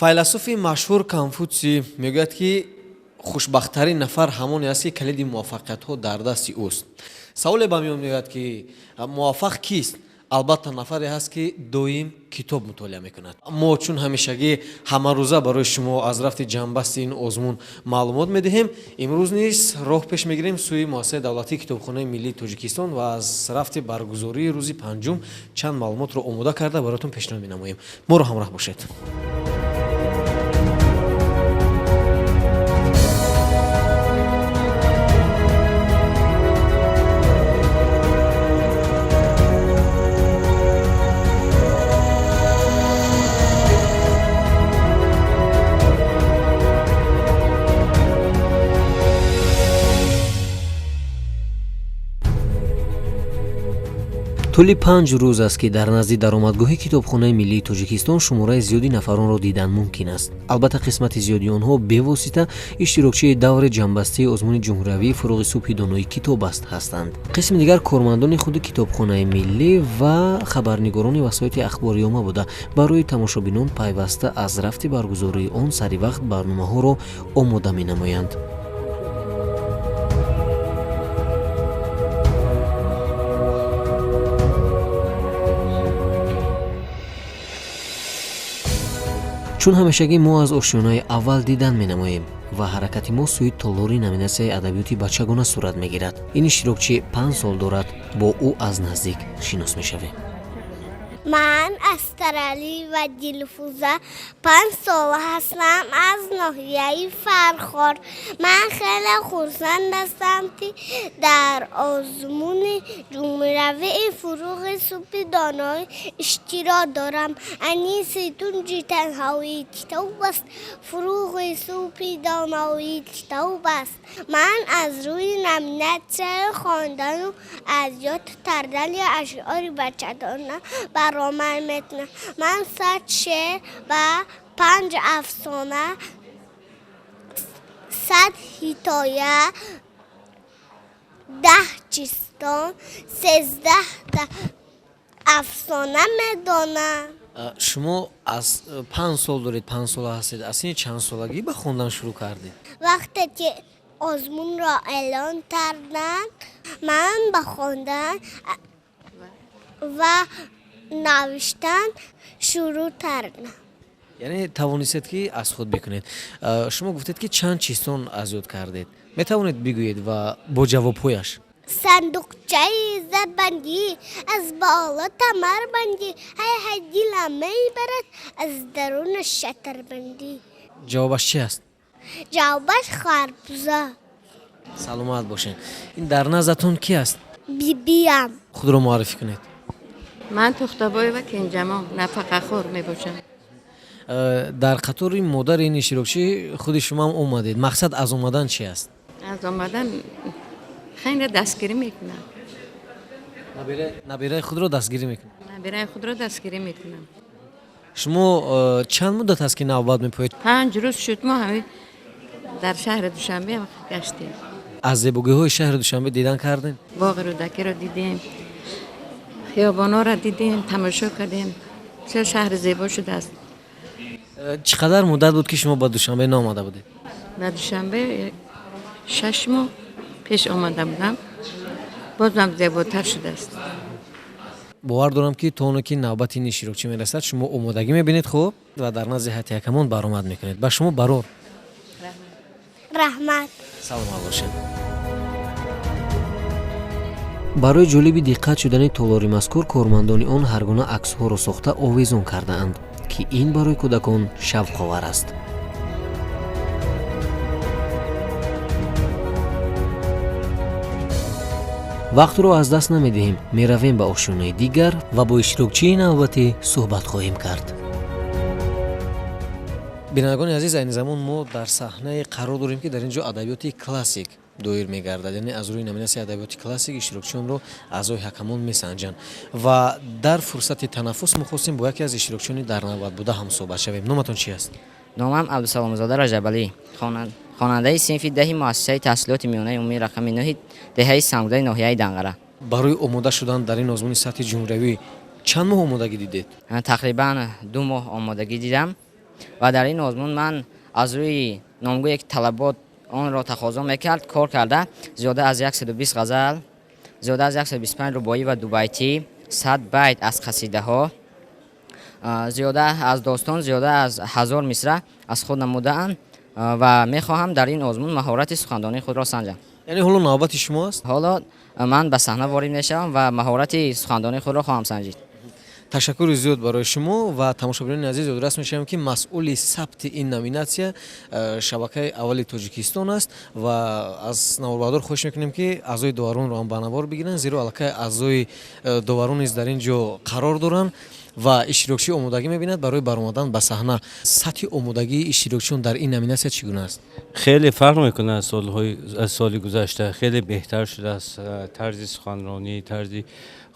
Файласуфи машҳур Конфутсий мегӯяд, ки хушбахттарин нафар ҳамоне аст, ки калиди муваффақиятҳо дар дасти ӯст. Саволе ба миён меояд, ки муваффақ кист? Албатта, нафаре ҳаст, ки доим китоб мутолиа мекунад. Мо чун ҳамешагӣ ҳамарӯза барои шумо аз рафти ҷамъбасти ин озмун маълумот медиҳем, имрӯз низ роҳ пеш мегирем сӯи Муассисаи давлатии Китобхонаи миллии Тоҷикистон ва аз рафти баргузории рӯзи панҷум чанд маълумотро омода карда бароятон пешниҳод менамоем. Моро ҳамроҳ бошед. Тӯли 5 рӯз аст, ки дар назди даромадгоҳи Китобхонаи миллии Тоҷикистон шумораи зиёди нафаронро дидан мумкин аст. Албатта, қисмати зиёди онҳо бевосита иштирокчии даври ҷамъбастии озмуни ҷумҳуриявии «Фурӯғи субҳи донои китоб аст» ҳастанд. Қисми дигар кормандони худи Китобхонаи миллӣ ва хабарнигорони васоити ахбори омма буда, барои тамошобинон пайваста аз рафти баргузории он сари вақт барномаҳоро омода менамоянд. Чун ҳамешагӣ, мо аз ошёнаи аввал дидан менамоем ва ҳаракати мо сӯи толори номинатсияи адабиёти бачагона сурат мегирад. Ин иштирокчӣ 5 сол дорад. Бо ӯ аз наздик шинос мешавем. Ман Астаралиева Дилфуза, 5 сола ҳастам, аз ноҳияи Фархор. Ман хеле хурсанд ҳастам, ки дар озмуни ҷумҳуриявии «Фурӯғи субҳи доноӣ» иштирок дорам. Аниси тунҷи танҳоии китоб аст, фурӯғи субҳи доноии китоб аст. Ман аз рӯи номинатсияи хондану аз ёд кардани ашъори бачадона баромад мекунам. Ман 100 шеър ва панҷ афсона, 100 ҳикоя, 10 чистон, 13та афсона медонам. Шумо аз 5 сол доред, 5 сола ҳастед. Аз синни чанд солагӣ ба хондан шурӯъ кардед? Вақте ки озмунро эълон карданд, ман ба хондан ва навиштан шурӯъ кардам. Яъне тавонистед, ки аз худ бикунед. Шумо гуфтед, ки чанд чистон аз ёд кардед. Метавонед бигӯед ва бо ҷавобҳояш? Сандуқчаи зарбандӣ, аз боло камарбандӣ, ҳай ҳай, дилам мебарад, аз дарунаш шакарбандӣ. Ҷавобаш чи аст? Ҷавобаш харбуза. Саломат бошед. Ин дар наздатон ки аст? Бибиям. Худро муаррифӣ кунед. Ман Тухтобоева Кенҷамон, нафақахӯр мебошам. Дар қатори модари ин иштирокчӣ худи шумоам омадед. Мақсад аз омадан чи аст? Аз омадан хеле дастгирӣ мекунам. Набираи худро дастгирӣ мекунед? Набираи худро дастгирӣ мекунам. Шумо чанд муддат аст, ки навбат мепоед? 5 рӯз шуд. Мо ҳамин дар шаҳри Душанбе гаштем. Аз зебогиҳои шаҳри Душанбе дидан кардем? Боғи Рӯдакиро дидем, хиёбонҳоро дидем, тамошо кардем. Бисёр шаҳри зебо шудааст. Чӣ қадар муддат буд, ки шумо ба Душанбе наомада будед? Ба Душанбе 6 моҳ пеш омада будам. Бозам зеботар шудааст. Бовар дорам, ки то оне ки навбати ин иштирокчӣ мерасад, шумо омодагӣ мебинед хуб ва дар назди ҳайати ҳакамон баромад мекунед. Ба шумо барор. Раҳмат. Саломат бошед. Барои ҷолиби диққат шудани толори мазкур кормандони он ҳар гуна аксҳоро сохта овезон кардаанд, ки ин барои кӯдакон шавқовар аст. Вақтро аз даст намедиҳем, меравем ба ошёнаи дигар ва бо иштирокчии навбатӣ суҳбат хоҳем кард. Бинандагони азиз, айни замон мо дар саҳнае қарор дорем, ки дар ин ҷо адабиёти классик доир мегардад. Яъне аз рӯи номинатсияи адабиёти классик иштирокчионро аъзои ҳакамон месанҷанд ва дар фурсати танаффус мо хостем бо яке аз иштирокчиони дар навбат буда ҳам суҳбат шавем. Номатон чи аст? Номам Абдусаломзода Раҷабалӣ, хонандаи синфи 10-и муассисаи таҳсилоти миёнаи умумии рақами 9-и деҳаи Сангудаи ноҳияи Данғара. Барои омода шудан дар ин озмуни сатҳи ҷумҳуриявӣ чанд моҳ омодагӣ дидед? Тақрибан 2 моҳ омодагӣ дидам. Ва дар ин озмун ман аз рӯи номгӯе ки талабот онро тақозо мекард, кор карда, зиёда аз 120 ғазал, зиёда аз 125 рубоӣ ва дубайтӣ, 100 байт аз қасидаҳо, зиёда аз достон, зиёда аз 1000 мисра аз худ намудаам ва мехоҳам дар ин озмун маҳорати сухандонии худро санҷам. Яъне ҳоло навбати шумо аст? Ҳоло ман ба саҳна ворид мешавам ва маҳорати сухандонии худро хоҳам санҷид. Ташаккури зиёд барои шумо ва тамошобинони азиз, ёдрас мешавем, ки масъули сабти ин номинатсия шабакаи аввали Тоҷикистон аст ва аз наворбардор хоҳиш мекунем, ки аъзои доваронро ҳам ба навор бигиранд, зеро аллакай аъзои доварон низ дар ин ҷо қарор доранд ва иштирокчӣ омодагӣ мебинад барои баромадан ба саҳна. Сатҳи омодагии иштирокчиён дар ин номинатсия чӣ гуна аст? Хеле фарқ мекунад аз солҳои аз соли гузашта, хеле беҳтар шудааст тарзи суханронӣ, тарзи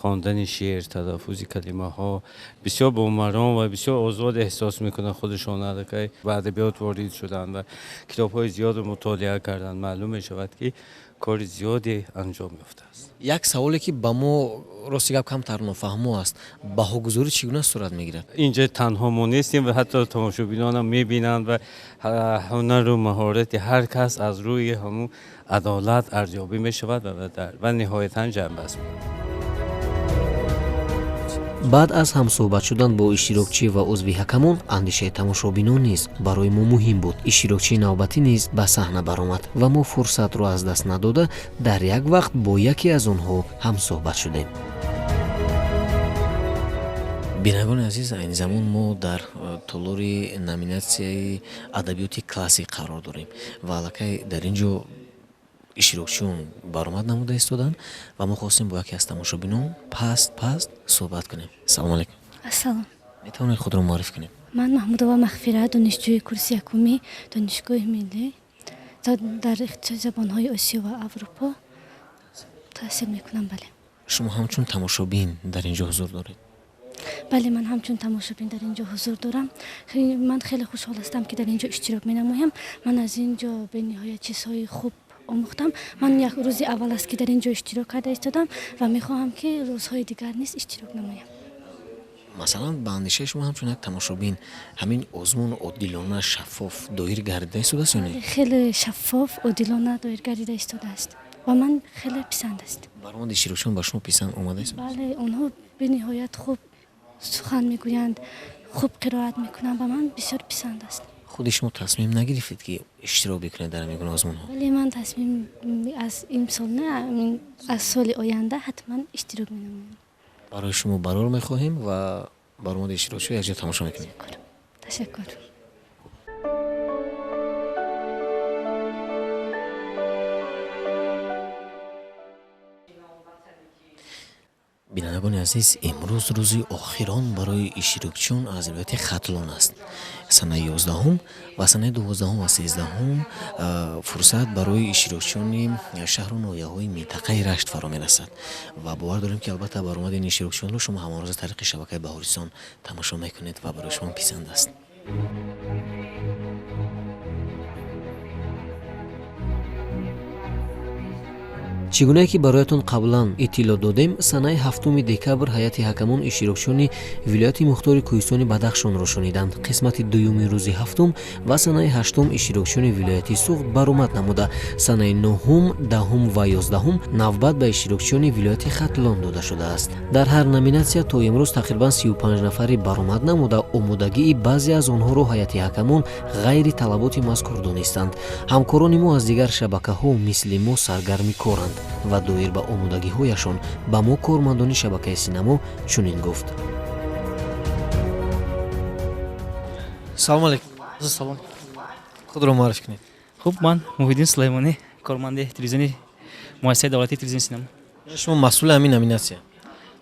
хондани шеър, талаффузи калимаҳо. Бисёр бомаром ва бисёр озод эҳсос мекунанд худашон, аллакай ба адабиёт ворид шуданд ва китобҳои зиёдро мутолиа карданд. Маълум мешавад, ки кори зиёде анҷом ёфтааст. Як саволе, ки ба мо рости гап камтар нофаҳмо аст: баҳогузорӣ чӣ гуна сурат мегирад? Инҷа танҳо мо нестем ва ҳатто тамошобинонам мебинанд ва ҳунару маҳорати ҳар кас аз рӯи ҳамун адолат арзёбӣ мешавад ва ниҳоятан ҷамъбаст. Баъд аз ҳамсӯҳбат шудан бо иштирокчӣ ва узви ҳакамон, андешаи тамошобинон низ барои мо муҳим буд. Иштирокчии навбатӣ низ ба саҳна баромад ва мо фурсатро аз даст надода, дар як вақт бо яке аз онҳо ҳамсӯҳбат шудем. Бинандагони азиз, айни замон мо дар толори номинатсияи адабиёти классик қарор дорем ва аллакай дар ин ҷо иштирокчиён баромад намуда истоданд ва мо хостем бо яке аз тамошобинон паст паст суҳбат кунем. Салому алайкум. Ассалом. Метавонед худро муарриф кунед? Ман Маҳмудова Мағфира, донишҷӯи курси якуми Донишгоҳи миллӣ, дар ихтисоси забонҳои Осиё ва Аврупо таҳсил мекунам, бале. Шумо ҳамчун тамошобин дар ин ҷо ҳузур доред? Бале, ман ҳамчун тамошобин дар ин ҷо ҳузур дорам. Ман хеле хушҳол ҳастам, ки дар ин ҷо иштирок менамоям. Ман аз ин ҷо бениҳоят чизҳои хуб омӯхтам. Ман як рӯзи аввал аст, ки дар ин ҷо иштирок карда истодам ва мехоҳам, ки рӯзҳои дигар низ иштирок намоям. Масалан, ба андешаи шумо, ҳамчун як тамошобин, ҳамин озмун одилона, шаффоф доир гардида истодааст ё не? Хеле шаффоф, одилона доир гардида истодааст ва ман хеле писанд аст. Баромади иштирокчиён ба шумо писанд омадааст? Бале, онҳо бениҳоят хуб сухан мегӯянд, хуб қироат мекунанд, ба ман бисёр писанд аст. Худи шумо тасмим нагирифтед, ки иштирок бикунед дар ҳамин гуна озмунҳо? Бале, ман тасмим аз имсол не, аз соли оянда ҳатман иштирок менамоям. Барои шумо барор мехоҳем ва баромади иштирокчиро якҷо тамошо мекунем. Ташаккур. Бинандагони азиз, имрӯз рӯзи охирон барои иштирокчиён аз вилояти Хатлон аст. Санаи 11-ум ва санаи 12-ум ва 13-ум фурсат барои иштирокчиёни шаҳру ноҳияҳои минтақаи Рашт фаро мерасад ва бовар дорем, ки албатта баромади ин иштирокчиёнро шумо ҳамарӯза тариқи шабакаи Баҳористон тамошо мекунед ва барои шумо писанд аст. Чӣ гунае ки бароятон қаблан иттилоъ додем, санаи 7 декабр ҳайати ҳакамон иштирокчиёни вилояти мухтори Кӯҳистони Бадахшонро шуниданд. Қисмати дуюми рӯзи ҳафтум ва санаи ҳаштум иштирокчиёни вилояти Суғд баромад намуда, санаи нуҳум, 10-ум ва 11-ум навбат ба иштирокчиёни вилояти Хатлон дода шудааст. Дар ҳар номинатсия то имрӯз тақрибан 35 нафаре баромад намуда, омодагии баъзе аз онҳоро ҳайати ҳакамон ғайри талаботи мазкур донистанд. Ҳамкорони мо аз дигар шабакаҳо мисли мо саргарми коранд ва доир ба омодагиҳояшон ба мо кормандони шабакаи Синамо чунин гуфт. Салому алейкум. Салом. Худро муарриф кунед. Хуб, ман Муҳиддин Сулаймонӣ, корманди телевизиони муассисаи давлатии телевизиони Синамо. Шумо масъули ҳамин номинатсия?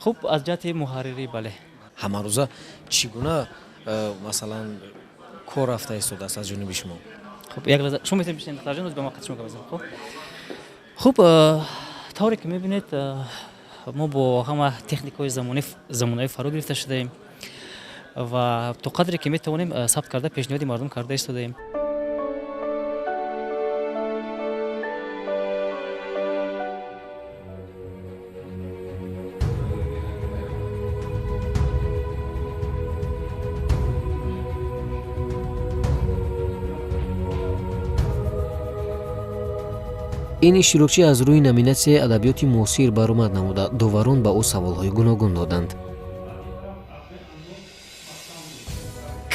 Хуб, аз ҷиҳати муҳаррирӣ, бале. Ҳамарӯза чӣ гуна, масалан, кор рафта истодааст аз ҷониби шумо? Хуб, як лаҳза шумо метавонед бишинед, духтарҷон, ба мавқеи шумо гап бизанем. Хуб, тавре ки мебинед, мо бо ҳама техникаҳои замонави фаро гирифта шудаем ва то қадре ки метавонем, сабт карда, пешниҳоди мардум карда истодаем. Ин иштирокчӣ аз рӯи номинатсияи адабиёти муосир баромад намуда, доварон ба ӯ саволҳои гуногун доданд.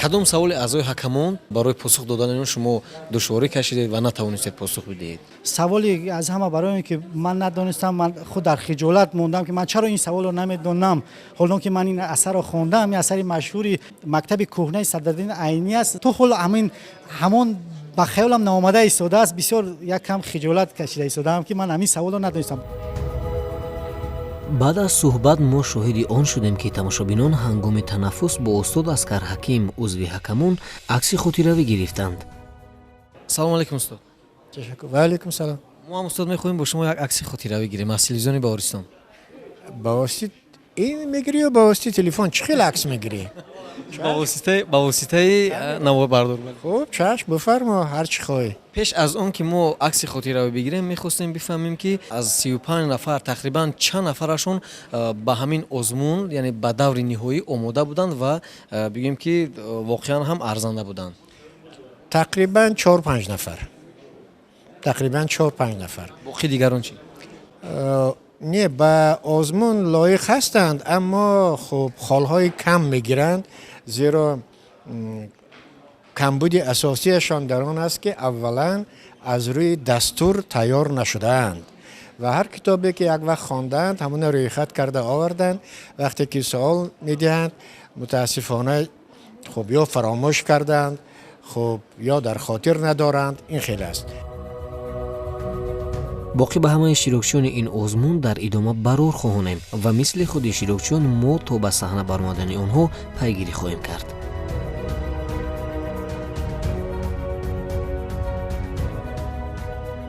Кадом саволи аъзои ҳакамон барои посух додани он шумо душворӣ кашидед ва натавонистед посух бидиҳед? Саволи аз ҳама барои он ки ман надонистам, ман худ дар хиҷолат мондам, ки ман чаро ин саволро намедонам, ҳолон ки ман ин асарро хондам, ин асари машҳури мактаби кӯҳнаи Садриддин Айнӣ аст. То ҳол ҳамон ба хаёлам наомада истодааст. Бисёр як кам хиҷолат кашида истодаам, ки ман ҳамин саволро надонистам. Баъд аз суҳбат мо шоҳиди он шудем, ки тамошобинон ҳангоми танаффус бо устод Аскар Ҳаким, узви ҳакамон, акси хотиравӣ гирифтанд. Салому алайкум, устод. Ташаккур. Ва алайкум салом. Мо ҳам, устод, мехоҳем бо шумо як акси хотиравӣ гирем аз телевизиони Баҳористон. Ба воситаи ин мегирӣ ё ба воситаи телефон? Чӣ хел акс мегирӣ? Ба воситаи наворбардор. Хуб, чашм, бифармо, ҳар чӣ хоҳӣ. Пеш аз он ки мо акси хотиравӣ бигирем, мехостем бифаҳмем, ки аз 35 нафар тақрибан чанд нафарашон ба ҳамин озмун, яъне ба даври ниҳоӣ омода буданд ва бигӯем, ки воқеан ҳам арзанда буданд. Тақрибан 4-5 нафар. Тақрибан 4-5 нафар. Боқӣ дигарон чӣ? Не, ба озмун лоиқ ҳастанд, аммо хуб холҳои кам мегиранд, зеро камбуди асосияшон дар он аст, ки аввалан аз рӯи дастур тайёр нашудаанд ва ҳар китобе ки як вақт хондаанд, ҳамона рӯйхат карда оварданд. Вақте ки суол медиҳанд, мутаассифона хуб ё фаромӯш карданд, хуб ё дар хотир надоранд. Ин хел аст. Боқӣ ба ҳамаи иштирокчиёни ин озмун дар идома барор хоҳонем ва мисли худи иштирокчиён мо то ба саҳна баромадани онҳо пайгирӣ хоҳем кард.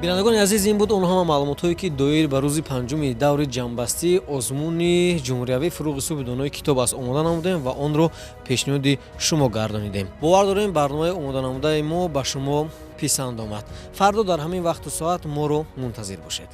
Бинандагони азиз, ин буд он ҳама маълумотҳое, ки доир ба рӯзи панҷуми даври ҷамъбастии озмуни ҷумҳуриявии Фурӯғи субҳи донои китоб аст омода намудем ва онро пешниҳоди шумо гардонидем. Бовар дорем, барномаи омоданамудаи мо ба шумо писанд омад. Фардо дар ҳамин вақту соат моро мунтазир бошед.